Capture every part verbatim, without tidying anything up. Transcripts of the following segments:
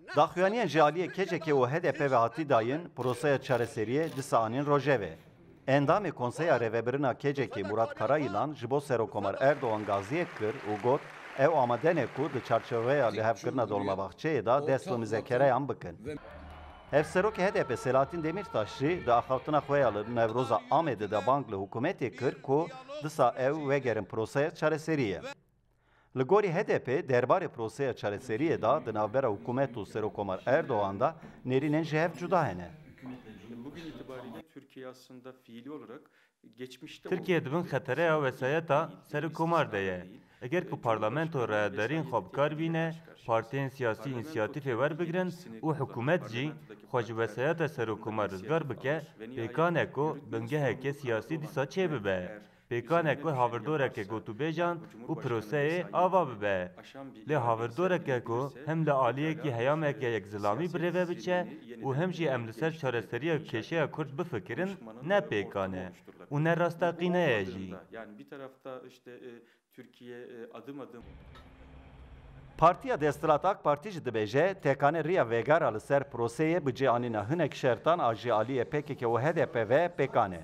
Daxuyaniyên ji aliyê K C K û H D P ve hatî dayîn, proseya çareseriyê dîsa anîn rojevê. Endamê Konseya Rêvebirina K C K Murat Karayılan ji bo Serokkomar Erdogan gaziyek kir û got, ew amade ne ku di çarçoveya lihevkirina Dolmabahçeyê de dest bi mizekereyan bikin. Hevserokê H D P Selahattin Demirtaş jî di axaftina xwe ya li Newroza Amedê de bang li hikûmetê kir ku dîsa ew vegerin proseya çareseriyê. Li gorî H D P derbarê proseya çareseriyê de di navbera hikûmet û Serokkomar Erdogan de nêrînên ji hev cuda hene. Bugün itibariyle Türkiye aslında fiili olarak geçmişte Tirkiye di bin xetereya wesayeta Serokkomar de ye. Eger ku parlamento rayedariyên xwe bi kar bîne, partiyên siyasî însiyatîfê werbigrin û hikûmet jî xwe ji wesayeta Serokkomar rizgar bike, pêkan e ku bingeheke siyasî dîsa çêbibe. Pêkan e ku havirdoreke gotûbêjan û proseyê ava bibe. Lê havirdoreke ku hem li aliyekî heyameke yekzilamî bi rê ve biçe û hem jî em li ser çareseriya kêşeya Kurd bifikirin, ne pêkan e û ne rasteqîne ye jî. Yani bir tarafta işte, e, Türkiye, e, adım adım Partiya desthilat AK Partî jî dibêje, tekane riya vegera li ser proseyê bi cih anîna hinek şertan a ji aliyê P K K û H D P ve pêkan e.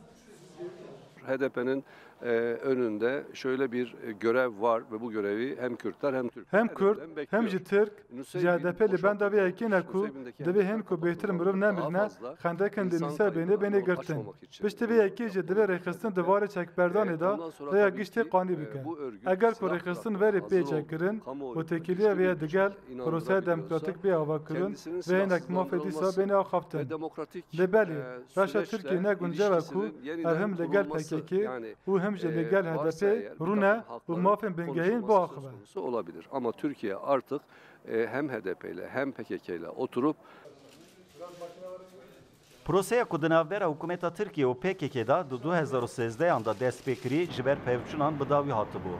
H D P'nin e, önünde şöyle bir e, görev var ve bu görevi hem Kürtler hem Türkler Hem Kurd, hem jî Tirk, ji H D P li benda vê yekê ne ku divê hên ku bêhtir mirov nemirine, xendekin dinîse bênê bênê girtin. Piştî vê yekê jî divê rêxistin di warê çekberdanê de rêya giştî qanî bike. Eger ku rêxistin verê pê çekkirin û têkiliya vê ye digel proseya demokratîk bê avakirin, vê hinek mafê dîsa bêne axaftin. Lê belê, reşa Tirkiyê ne guncew e ku ev him li gel P K K û him jî li gel H D P rûne û mafên bingehîn biaxive. Olabilir. Ama Türkiye artık e, hem H D P ile hem P K K ile oturup Proseya ku di navbera hikûmeta Tirkiyê û P K K de di du hezar û sêzdeh an de dest pê kirî, ji ber pevçûnan bi dawî hatibû.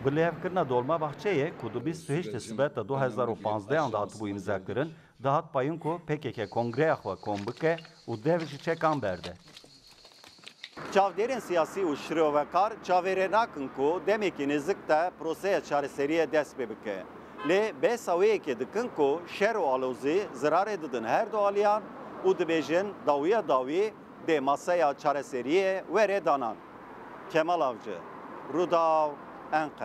Bi lihevkirina Dolmabahçeyê ku di bîst û heştê Sibeta du hezar û panzdeh an de hatibû îmzakirin, dihat payîn ku P K K kongreya xwe kom bike û dev ji çekan berde. Çavdêrên siyasî û şirovekar çavêrê nakin ku demekî nêzik de proseya çareseriyê dest pê bike. Lê behsa wê yekê dikin ku şer û alozî zirarê didin her du aliyan û dibêjin dawiya dawî dê masaya çareseriyê were danan. Kemal Avcı, Rûdaw, Enqere.